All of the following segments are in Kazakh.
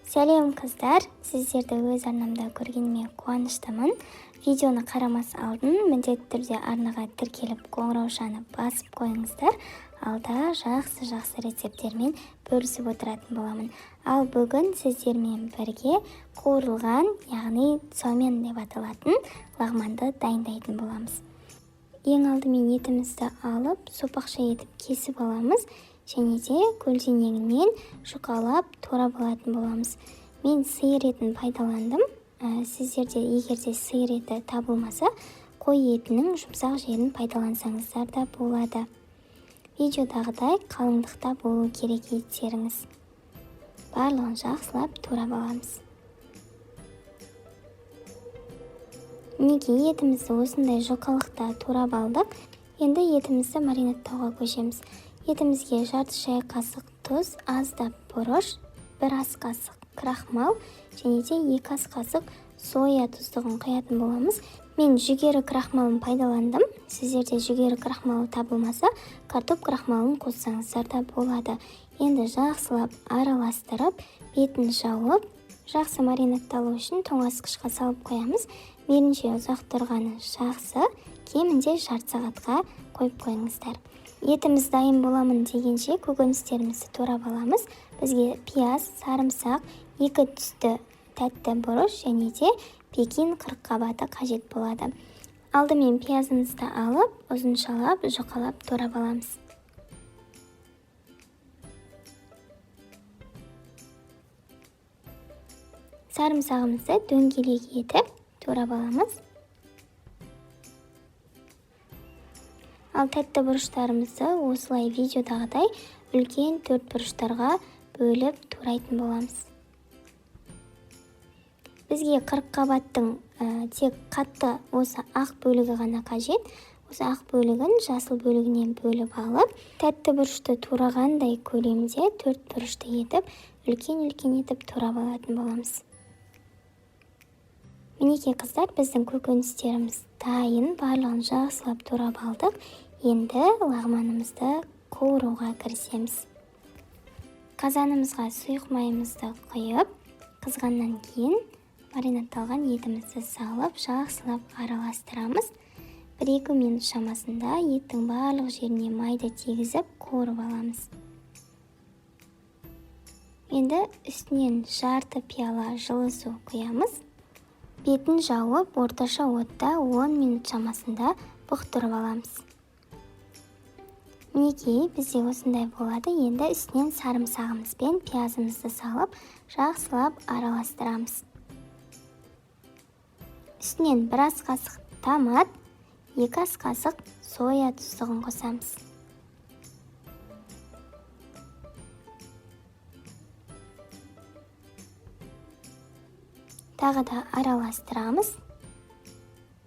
Сәлем, қыздар! Сіздерді өз арнамда көргеніме қуаныштымын. Видеоны қарамас алдын міндетті түрде арнаға тіркеліп, қоңыраушаны басып қойыңыздар. Алда жақсы-жақсы рецепттермен бөлісіп отыратын боламын. Ал бүгін сіздермен бірге қуырылған, яғни цомен деп аталатын лағманды дайындайтын боламыз. Ең алдымен етімізді алып, сопақша етіп кесіп аламыз және де көлденеңінен жұқалап турап алатын боламыз. Мен сиыр етін пайдаландым. Сіздерде егер де сиыр еті табылмаса, қой етінің жұмсақ жерін пайдалансаңыздар да болады. Видеодағыдай қалыңдықта болу керек еттеріңіз. Барлығын жақсылап турап аламыз. Мінекей, етімізді осындай жұқалықта турап алдық. Енді етімізді маринадтауға көшеміз. Етімізге жарты шай қасық тұз, аздап бұрыш, бір ас қасық крахмал және де 2 ас қасық соя тұздығын құятын боламыз. Мен жүгері крахмалын пайдаландым. Сіздерде жүгері крахмалы табылмаса, картоп крахмалын қоссаңыздар да болады. Енді жақсылап араластырып, бетін жауып, жақсы маринадталу үшін тоңазытқышқа салып қоямыз. Мейлінше ұзақ тұрғаны жақсы, кемінде жарты сағатқа қойып қойыңыздар. Етіміз дайын боламын дегенше көкөністерімізді турап аламыз. Бізге пияз, сарымсақ, 2 түсті тәтті бұрыш және де пекин қырыққабаты қажет болады. Алдымен пиязымызды алып, ұзыншалап, жұқалап турап аламыз. Сарымсағымызды дөңгелек етіп турап аламыз. Ал тәтті бұрыштарымызды осылай видеодағыдай үлкен төрт бұрыштарға бөліп турайтын боламыз. Бізге қырыққабаттың тек қатты осы ақ бөлігі ғана қажет. Осы ақ бөлігін жасыл бөлігінен бөліп алып, тәтті бұрышты турағандай көлемде төрт бұрышты етіп, үлкен-үлкен етіп турап алатын боламыз. Мінекей, қыздар, біздің көкөністеріміз дайын, барлығын жақсылап турап алдық. Енді лағманымызды қуыруға кірісеміз. Қазанымызға сұйық майымызды құйып, қызғаннан кейін маринадталған етімізді салып, жақсылап араластырамыз. 1-2 минут шамасында еттің барлық жеріне майды тигізіп, қуырып аламыз. Енді үстінен жарты пиала жылы су құямыз. Бетін жауып, орташа отта 10 минут шамасында бұқтырып аламыз. Мінекей, бізде осындай болады. Енді үстінен сарымсағымыз бен пиязымызды салып, жақсылап араластырамыз. Үстінен бір ас қасық томат, 2 ас қасық соя тұздығын қосамыз. Тағы да араластырамыз.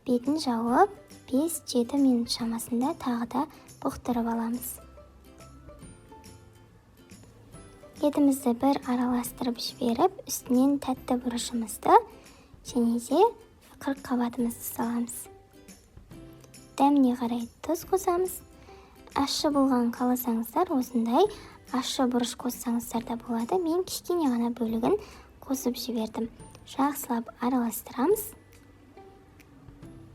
Бетін жауып, 5-7 минут шамасында тағы да бұқтырып аламыз. Етімізді бір араластырып жіберіп, үстінен тәтті бұрышымызды және де қырыққабатымызды саламыз. Дәміне қарай тұз қосамыз. Ащы болған қаласаңыздар, осындай ащы бұрыш қоссаңыздар да болады. Мен кішкене ғана бөлігін қосып жібердім. Жақсылап араластырамыз.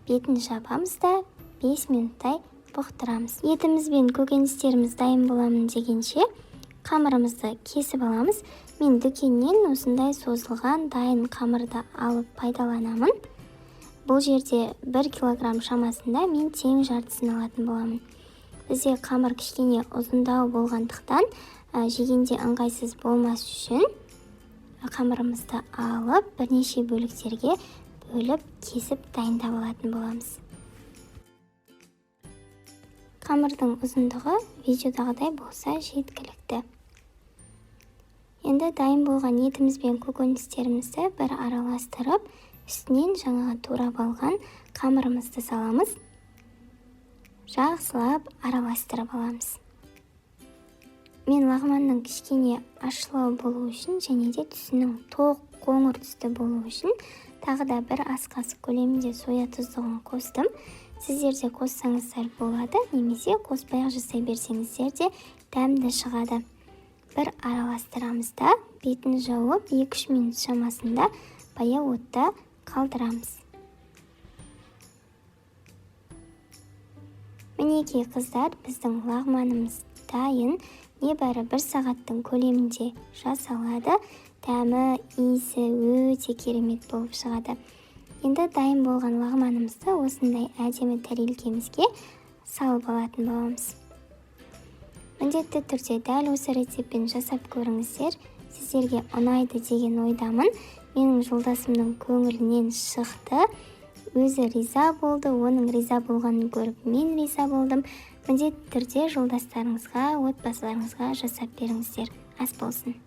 Бетін жабамыз да 5 минуттай бұқтырамыз. Етіміз бен көкөністеріміз дайын боламын дегенше қамырымызды кесіп аламыз. Мен дүкеннен осындай созылған дайын қамырды алып пайдаланамын. Бұл жерде 1 килограмм шамасында мен тең жартысын алатын боламын. Бізде қамыр кішкене ұзындау болғандықтан, жегенде ыңғайсыз болмас үшін қамырымызды алып, бірнеше бөліктерге бөліп, кесіп дайындап алатын боламыз. Қамырдың ұзындығы видеодағыдай болса жеткілікті. Енді дайын болған етіміз бен көкөністерімізді бір араластырып, үстінен жаңағы турап алған қамырымызды саламыз. Жақсылап араластырып аламыз. Мен лағманның кішкене ащылау болу үшін және де түсінің тоқ қоңыр түсті болу үшін тағы да бір ас қасық көлемінде соя тұздығын қостым. Сіздер де қоссаңыздар болады, немесе қоспай-ақ жасай берсеңіздер де дәмді шығады. Бір араластырамыз да Бетін жауып, 2-3 минут шамасында баяу отта қалдырамыз. Мінекей, қыздар, біздің лағманымыз дайын. Небәрі 1 сағаттың көлемінде жасалады. Дәмі, иісі өте керемет болып шығады. Енді дайын болған лағманымызды осындай әдемі тәрелкемізге салып алатын боламыз. Міндетті түрде дәл осы рецептпен жасап көріңіздер. Сіздерге ұнайды деген ойдамын. Менің жолдасымның көңілінен шықты. Өзі риза болды, оның риза болғанын көріп мен риза болдым. Міндетті түрде жолдастарыңызға, отбасыларыңызға жасап беріңіздер. Ас болсын.